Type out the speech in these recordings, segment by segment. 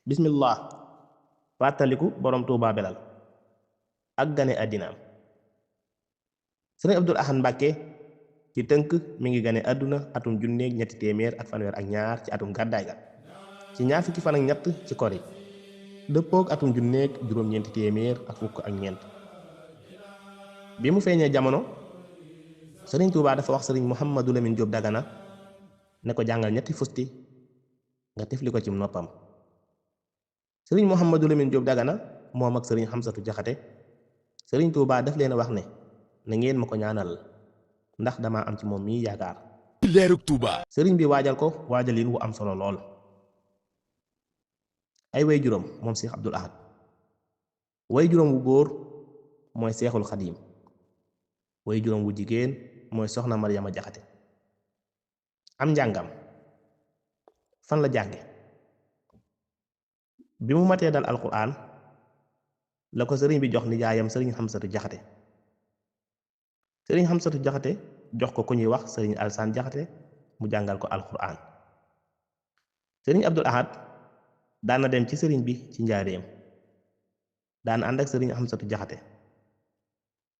bismillah fàttaliku borom Tuubaa belal ak gane àddinaam sëriñ Abdul Ahad Mbàkke ci tënk mi ngi gane àdduna atum junneeg ñetti téeméer ak fanweer ak ñaar ci atum gàddaay ga ci ñaar fukki fan ak ñett ci kori dëppoog atum junneeg juróom-ñeenti téeméer ak fukk ak ñeent bi mu feeñee jamono sëriñ Tuubaa dafa wax sëriñ Muhammadu Lamin Jóob Dagana ne ko jàngal ñetti fusti nga tifli ko ci noppam sëriñ Muhammadu Lamin Jóob Dagana moom ak sëriñ Xamsatu Jaxate sëriñ Tuubaa daf leen a wax ne na ngeen ma ko ñaanal ndax dama am ci moom mii yaakaar leerug Touba. sëriñ bi waajal ko waajalin wu am solo lool ay way juróom moom Seex Abdul Ahad way juróom wu góor mooy Seexul Xadiim way juróom wu jigéen mooy soxna Maryama Jaxate am njàngam fan la jànge bi mu matee dal alquran la ko sëriñ bi jox nijaayam sëriñ Xamsatu Jaxate sëriñ Xamsatu Jaxate jox ko ku ñuy wax sëriñ Alsaan Jaxate mu jàngal ko alquran sëriñ Abdul Ahad daana dem ci sëriñ bi ci njaareem daan ànd ak sëriñ Xamsatu Jaxate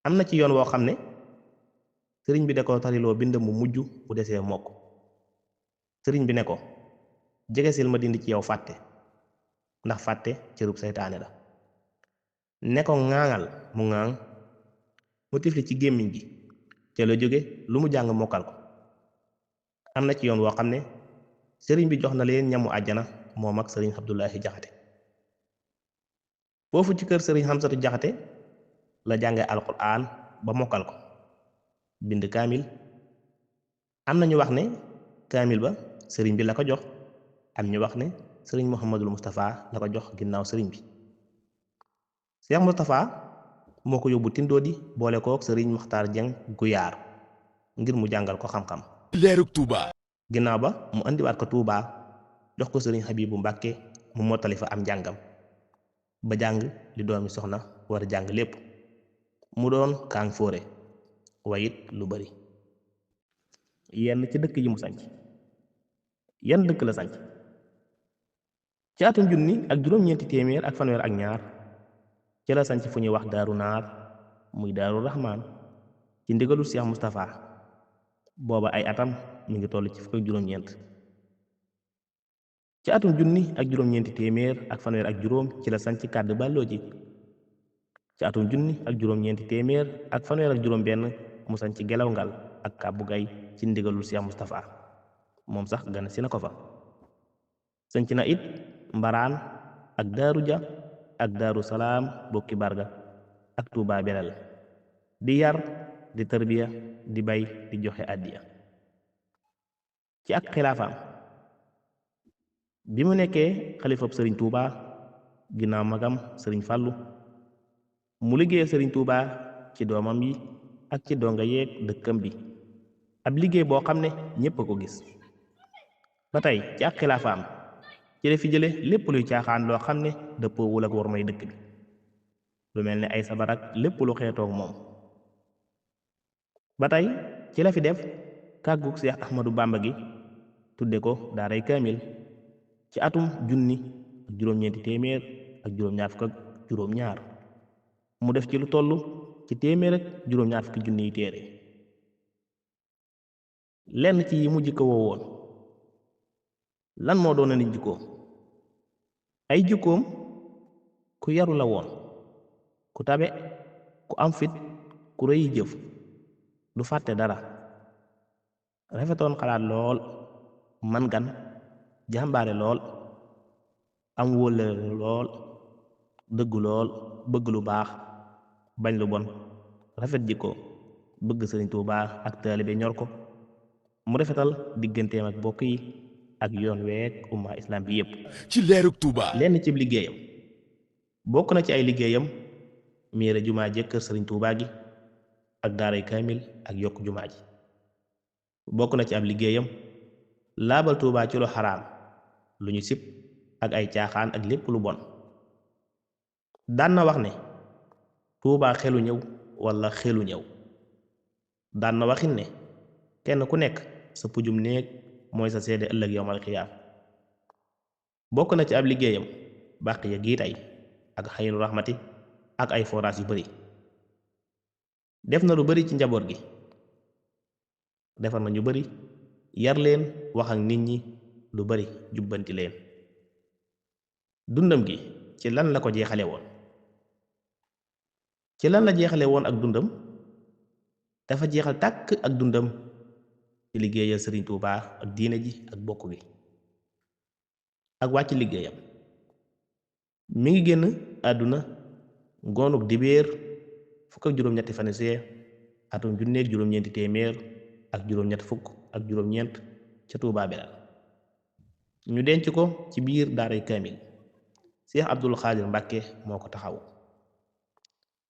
am na ci yoon woo xam ne sëriñ bi da ko tariloo bind mu mujj bu desee mokk sëriñ bi ne ko jegesil ma dindi ci yow fàtte ndax fàtte cërub seytaane la ne ko ŋaaŋal mu ŋaaŋ mu tifli ci gémmiñ gi ca la jóge lu mu jàng mokkal ko am na ci yoon woo xam ne sëriñ bi jox na leen ñamu àjjana moom ak sëriñ Abdullahi Jaxate foofu ci kër sëriñ Xamsatu Jaxate la jànge alquran ba mokkal ko bind kaamil am na ñu wax ne kaamil ba sëriñ bi la ko jox am ñu wax ne sëriñ Muhammadul Mustafa la ko jox ginnaaw sëriñ bi Seex Mustafa moo ko yóbbu Tindoodi boole kook sëriñ Maxtaar Jeng Guyaar ngir mu jàngal ko xam-xam leerug Touba. ginnaaw ba mu indiwaat ko Tuubaa jox ko sëriñ Habibu Mbàkke mu mottali fa am njàngam ba jàng li doomi soxna war a jàng lépp mu doon kaang fóore wayit lu bari yenn ci dëkk yi mu sanc yan dëkk la sanc ci atum junni ak juróom-ñeenti téeméer ak fanweer ak ñaar ci la sanc fu ñuy wax daaru naar muy daaru raxmaan ci ndigalul Seex Mustapha booba ay atam mi ngi toll ci fukk ak juróom-ñeent ci atum junni ak juróom-ñeenti téeméer ak fanweer ak juróom ci la sanc kàdd bàlloo ji ci atum junni ak juróom-ñeenti téeméer ak fanweer ak juróom benn mu sanc gelaw ngal ak kàbbu gay ci ndigalul Seex Mustapha moom sax gane si na ko fa sanc na it mbaraan ak daaru ja ak daaru salaam bokki barga ak tuubaa belal di yar di tarbiya di bay di joxe àddiya ci ak xilaafaam bi mu nekkee xalifab sëriñ tuubaa ginnaaw magam sëriñ fàllu mu liggéeyal sëriñ tuubaa ci doomam yi ak ci donga yeeg dëkkam bi ab liggéey boo xam ne ñépp a ko gis ba tey ci ak xilaafaam ci la fi jële lépp luy caaxaan loo xam ne dëppoowul ak war may dëkk bi lu mel ne ay sabar ak lépp lu xeetoog moom ba tey ci la fi def kàggug Seex Ahmadu Bàmba gi tudde ko daaray kaamil ci atum junni ak juróom-ñeenti téeméer ak juróom-ñaar fukk ak juróom-ñaar mu def ci lu toll ci téeméer ak juróom-ñaar fukki junni yi téere lenn ci yi mu jikko woo woon lan moo doon ni jikkoom ay jikkoom ku yaru la woon ku tabe ku am fit ku rëy jëf du fàtte dara rafetoon xalaat lool man gan jàmbaare lool am wóllëre lool dëggu lool bëgg lu baax bañ lu bon rafet jikko bëgg sëriñ Tuubaa ak taalibe ñor ko mu rafetal digganteem ak bokk yi ak yoon week umma islam bi yépp ci leerug Touba. lenn ci liggéeyam bokk na ci ay liggéeyam miire jumaa ji kër sëriñ Tuubaa gi ak daaray kaamil ak yokk jumaa ji bokk na ci ab liggéeyam laabal Tuubaa ci lu xaraam lu ñu sib ak ay caaxaan ak lépp lu bon daan na wax ne Tuubaa xelu ñëw walla xelu ñëw daan na waxin ne kenn ku nekk sa pujum néeg mooy sa seede ëllëg yowmal xiyaam bokk na ci ab liggéeyam bàq ya gii tey ak xayru raxmati ak ay forage yu bari def na lu bari ci njaboot gi defar na ñu bari yar leen wax ak nit ñi lu bari jubbanti leen dundam gi ci lan la ko jeexale woon ci lan la jeexale woon ak dundam dafa jeexal tàkk ak dundam ci liggéeyal Sëriñ Tuubaa ak diine ji ak bokk gi ak wàcc liggéeyam mi ngi génn àdduna ngoonuk dibéer fukk ak juróom-ñetti fani see atum junneeg juróom-ñeenti téeméer ak juróom-ñett fukk ak juróom-ñeent ca Tuubaa Belal ñu denc ko ci biir daaray kaamil Seex Abdul Xaadir Mbàkke moo ko taxaw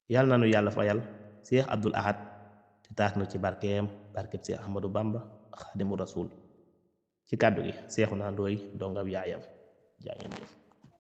yàlla na nu yàlla fayal Seex Abdul Ahad te taas na ci barkeem barkeb Seex Ahmadu Bamba Xaadimu Rasuul ci kàddu gi Seexuna Ndooy dongab yaayam jaa ngeen jëf